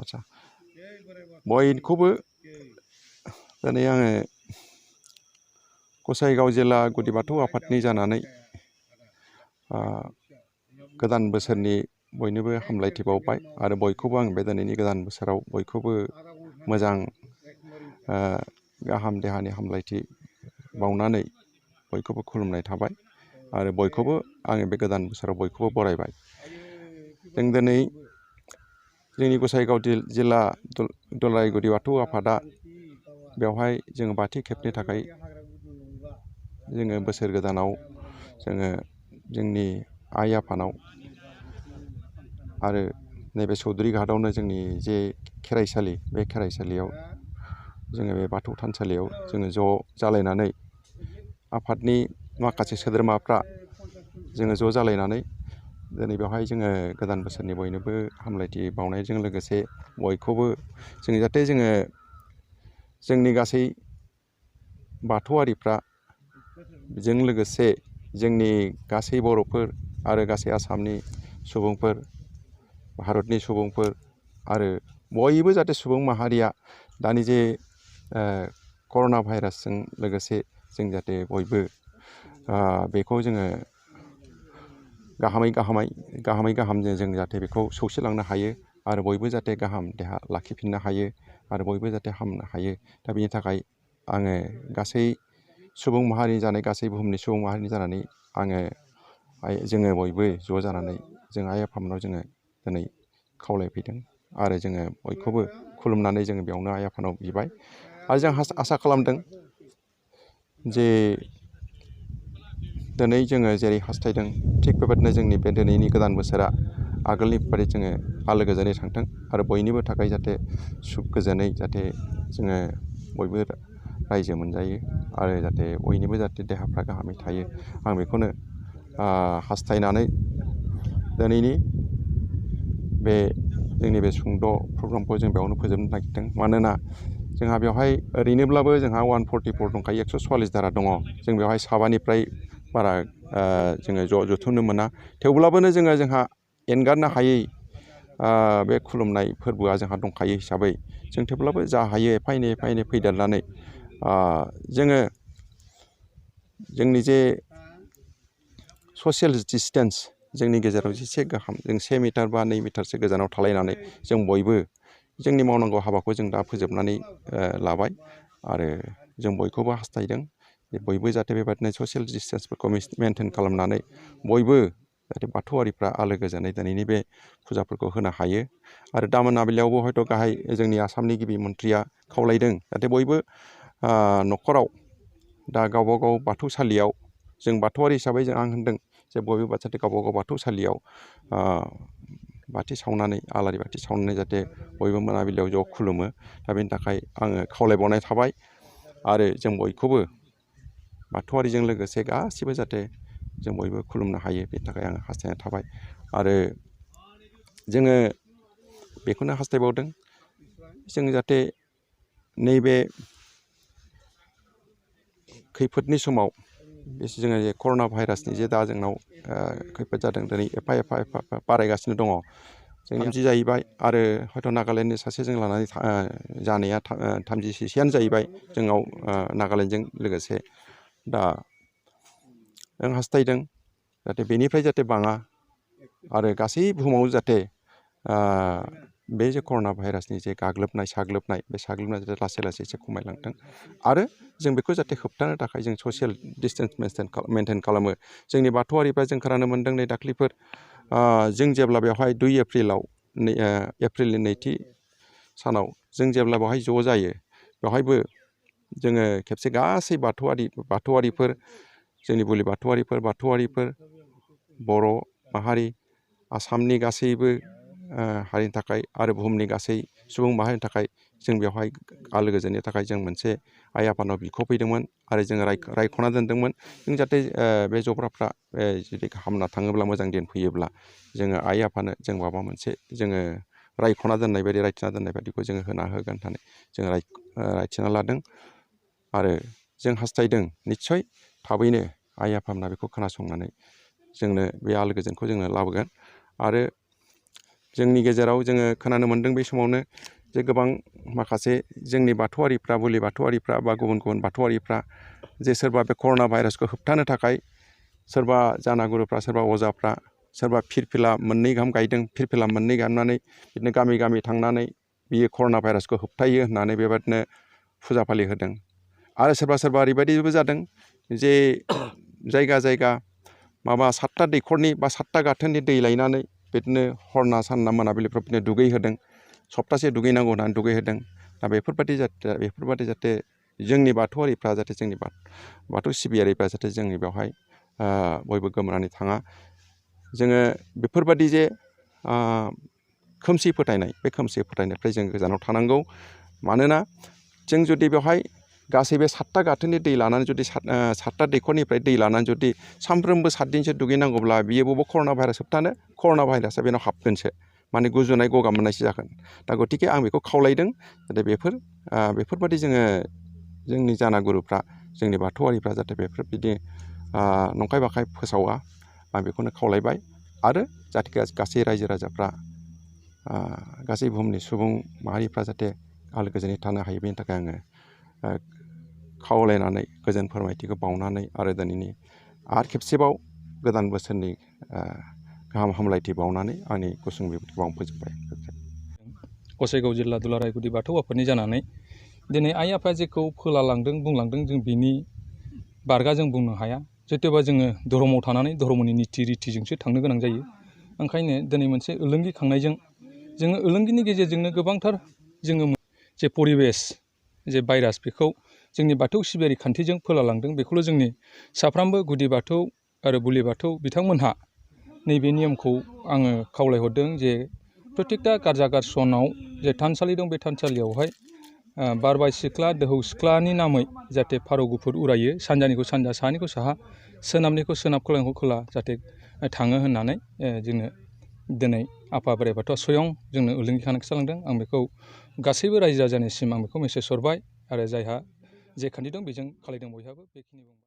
आच्छा बयखौबो दिनै आङो गसाइगाव जिल्ला गुदि बाथौ आफादनि जानानै गोदान बोसोरनि बयनोबो हामलायथि बावबाय आरो बयखौबो आं बे दिनैनि गोदान बोसोराव बयखौबो मोजां गाहाम देहानि हामलायथि बावनानै बयखौबो खुलुमनाय थाबाय आरो बयखौबो आङो बे गोदान बोसोराव बयखौबो बरायबाय। जों दिनै जोंनि गसाइगाव जिल्ला दुलाराय गुदि बाथौ आफादा बेवहाय जोङो बाथि खेबनि थाखाय जोङो बोसोर गोदानाव जोङो जोंनि आइ आफानाव आरो नैबे चौधुरी घाटआवनो जोंनि जे खेराइसालि बे खेराइसालियाव जोङो बे बाथौ थानसालियाव जोङो ज' जालायनानै आफादनि माखासे सोद्रोमाफ्रा जोङो ज' जालायनानै दिनै बेवहाय जोङो गोदान बोसोरनि बयनोबो हामलायथि बावनायजों लोगोसे बयखौबो जों जाहाथे जोङो जोंनि गासै बाथौआरिफ्रा जों लोगोसे जोंनि गासै बर'फोर आरो गासै आसामनि सुबुंफोर भारतनि सुबुंफोर आरो बयबो जाहाथे सुबुं माहारिया दानि जे कर'ना भाइरासजों लोगोसे जों जाहाथे बयबो बेखौ जोङो गाहामै गाहाम जों जाहाथे बेखौ सौसिलांनो हायो आरो बयबो जाहाथे गाहाम देहा लाखिफिननो हायो आरो बयबो जाहाथे हामनो हायो। दा बेनि थाखाय आङो गासै सुबुं माहारि जानाय गासै बुहुमनि सुबुं माहारिनि जानानै आङो जोङो बयबो ज' जानानै जों आइ आफामोनाव जोङो दिनै खावलायफैदों आरो जोङो बयखौबो खुलुमनानै जोङो बेयावनो आइ आफानाव बिबाय आरो जों आसा खालामदों जे दिनै जोङो जेरै हास्थायदों थिग बेबादिनो जोंनि बे दिनैनि गोदान बोसोरा आगोलनि बादि जोङो आलो गोजोनै थांथों आरो बयनिबो थाखाय जाहाथे सुख गोजोनै जाहाथे जोङो बयबो रायजो मोनजायो आरो जाहाथे बयनिबो जाहाथे देहाफ्रा गाहामै थायो आं बेखौनो हास्थायनानै दिनैनि बे जोंनि बे सुंद' प्रग्रामखौ जों बेयावनो फोजोबनो नागिरदों। मानोना जोंहा बेवहाय ओरैनोब्लाबो जोंहा 144 दंखायो 144 धारा दङ। जों बेवहाय साबानिफ्राय बारा जोङो जथुमनो मोना। थेवब्लाबोनो जोंहा एंगारनो हायै बे खुलुमनाय फोरबोआ जोंहा दंखायो हिसाबै जों थेवब्लाबो जा हायो एफा एनै फैदेरनानै जोङो जोंनि जे ससियेल डिसटेन्स जोंनि गेजेराव जेसे गाहाम जों 1 मिटार बा 2 मिटारसो गोजानाव थालायनानै जों बयबो जोंनि मावनांगौ हाबाखौ जों दा फोजोबनानै लाबाय आरो जों बयखौबो हास्थायदों जे बयबो जाहाथे बेबादिनो ससियेल डिसटेन्सफोरखौ मेनटेन खालामनानै बयबो जाहाथे बाथौआरिफ्रा आलो गोजोनै दिनैनि बे फुजाफोरखौ होनो हायो। आरो दा मोनाबिलियावबो हयथ' गाहाय जोंनि आसामनि गिबि मन्थ्रिया खावलायदों जाहाथे बयबो न'खराव दा गावबा गाव बाथौसालियाव जों बाथौआरि हिसाबै आं होनदों जे बयबो जाहाथे गावबा गाव बाथौसालियाव बाथि सावनानै आलारि बाथि सावनानै जाहाथे बयबो मोनाबिलियाव ज' खुलुमो। दा बेनि थाखाय आङो खावलायबावनाय थाबाय आरो जों बयखौबो बाथौआरिजों लोगोसे गासिबो जाहाथे जों बयबो खुलुमनो हायो बेनि थाखाय आं हास्थायनाय थाबाय आरो जोङो बेखौनो हास्थायबावदों जों जाहाथे नैबे खैफोदनि समाव जोङो जे कर'ना भाइरासनि जे दा जोंनाव खैफोद जादों दिनै एफा बारायगासिनो दङ। जोंनि 30 जाहैबाय आरो हयथ' नागालेण्डनि सासे जों लानानै जानाया 36आनो जाहैबाय जोंनाव नागालेण्डजों लोगोसे। दा जों हास्थायदों जाहाथे बेनिफ्राय जाहाथे बाङा आरो गासै बुहुमाव जाहाथे बे जे कर'ना भाइरासनि जे साग्लोबनाय बे साग्लोबनाया जाहाथे लासै लासै एसे खमायलांथों आरो जों बेखौ जाहाथे होबथानो थाखाय जों ससियेल डिसटेन्स मेनटेन खालामो। जोंनि बाथौआरिफ्रा जों खोनानो मोन्दों नै दाख्लैफोर जों जेब्ला बेवहाय 2 एप्रिलनि नैथि सानाव जों जेब्ला बेवहाय ज' जायो बेवहायबो जोङो खेबसे गासै बाथौआरिफोर जोंनि बुलि बाथौआरिफोर बर' माहारि आसामनि गासैबो हारिनि थाखाय आरो बुहुमनि गासै सुबुं माहारिनि थाखाय जों बेवहाय आलो गोजोननि थाखाय जों मोनसे आइ आफानाव बिख'फैदोंमोन आरो जोङो रायख'ना दोनदोंमोन जों जाहाथे बे जब्राफ्रा जुदि हामना थाङोब्ला मोजां दिन फैयोब्ला जोङो आइ आफानो जों माबा मोनसे जोङो रायख'ना दोननाय बायदि रायथिना दोननाय बायदिखौ जोङो होना होगोन होननानै जों रायथिना लादों आरो जों हास्थायदों निस्सय थाबैनो आइ आफामोना बेखौ खोनासंनानै जोंनो बे आलो गोजोनखौ जोंनो लाबोगोन। आरो जोंनि गेजेराव जोङो खोनानो मोन्दों बे समावनो जे गोबां माखासे जोंनि बाथौआरिफ्रा बोलि बाथौआरिफ्रा बा गुबुन गुबुन बाथौआरिफ्रा जे सोरबा बे कर'ना भाइरासखौ होबथानो थाखाय सोरबा जानागुरुफ्रा सोरबा अजाफ्रा सोरबा फिरफिला 2 गाहाम गायदों फिरफिला 2 गायनानै बिदिनो गामि गामि थांनानै बियो कर'ना भाइरासखौ होबथायो होननानै बेबादिनो फुजा फालि होदों आरो सोरबा सोरबा ओरैबायदिबो जादों जे जायगा जायगा माबा 7टा दैखरनि बा 7टा गाथोननि दै लायनानै बिदिनो हरना सानना मोनाबिलिफ्राव बिदिनो दुगैहोदों सप्तासे दुगैनांगौ होननानै दुगैहोदों दा बेफोरबायदि जाहाथे जोंनि बाथौआरिफ्रा जाहाथे जोंनि बाथौ सिबियारिफ्रा जाहाथे जोंनि बेवहाय बयबो गोमोनानै थाङा जोङो बेफोरबायदि जे खोमसि फोथायनाय बे खोमसि फोथायनायनिफ्राय जों गोजानाव थानांगौ मानोना जों जुदि बेवहाय गासै बे 7टा गाथोननि दै लानानै जुदि 7टा दैखरनिफ्राय दै लानानै जुदि सानफ्रोमबो 7 दिनसो दुगैनांगौब्ला बियो बबाव कर'ना भाइरास होबथानो कर'ना भाइरासआ बेनाव हाबगोनसो माने गुजुनाय गगा मोननायसो जागोन दा गतिके आं बेखौ खावलायदों जाहाथे बेफोरबायदि जोङो जोंनि जानागुरुफ्रा जोंनि बाथौआरिफ्रा जाहाथे बेफोरबायदि नंखाय बाखाय फोसावा आं बेखौनो खावलायबाय आरो जाहाथे गासै रायजो राजाफ्रा गासै बुहुमनि सुबुं माहारिफ्रा जाहाथे आलो गोजोनै थानो हायो बेनि थाखाय आङो खावलायनानै गोजोन फोरमायथिखौ बावनानै आरो दिनैनि आरो खेबसेबाव गोदान बोसोरनि गाहाम हामलायथि बावनानै आंनि गुसुं बिबुंथिखौ आं फोजोबबाय। गसाइगाव जिल्ला दुलाराय गुदि बाथौ आफादनि जानानै दिनै आइ आफाया जेखौ फोलालांदों बुंलांदों जों बिनि बारगा जों बुंनो हाया जेथुबा जोङो धर्मआव थानानै धर्मनि निति रिथिजोंसो थांनो गोनां जायो ओंखायनो दिनै मोनसे ओलोंगि खांनायजों जोङो ओलोंगिनि गेजेरजोंनो गोबांथार जोङो जे परिबेस जे भाइरास बेखौ जोंनि बाथौ सिबियारि खान्थिजों फोलालांदों बेखौल' जोंनि साफ्रोमबो गुदि बाथौ आरो बुलि बाथौ बिथांमोनहा नैबे नियमखौ आङो खावलायहरदों जे प्रत्येकटा गारजा गारसनाव जे थानसालि दं बे थानसालियावहाय बारबाय सिख्ला दोहौ सिख्लानि नामै जाहाथे फारौ गुफुर उरायो सानजानिखौ सानजा साहानिखौ साहा सोनाबनिखौ सोनाब खोलानिखौ खोला जाहाथे थाङो होननानै जोंनो दिनै आफा बोराइ बाथौआ स्वयं जोंनो ओलोंगि खानायखौ जालांदों आं बेखौ गासैबो रायजो राजानिसिम आं बेखौ मेसेज हरबाय आरो जायहा जे खान्थि दं बेजों खालायदों बयहाबो बेखिनि बुंबाय।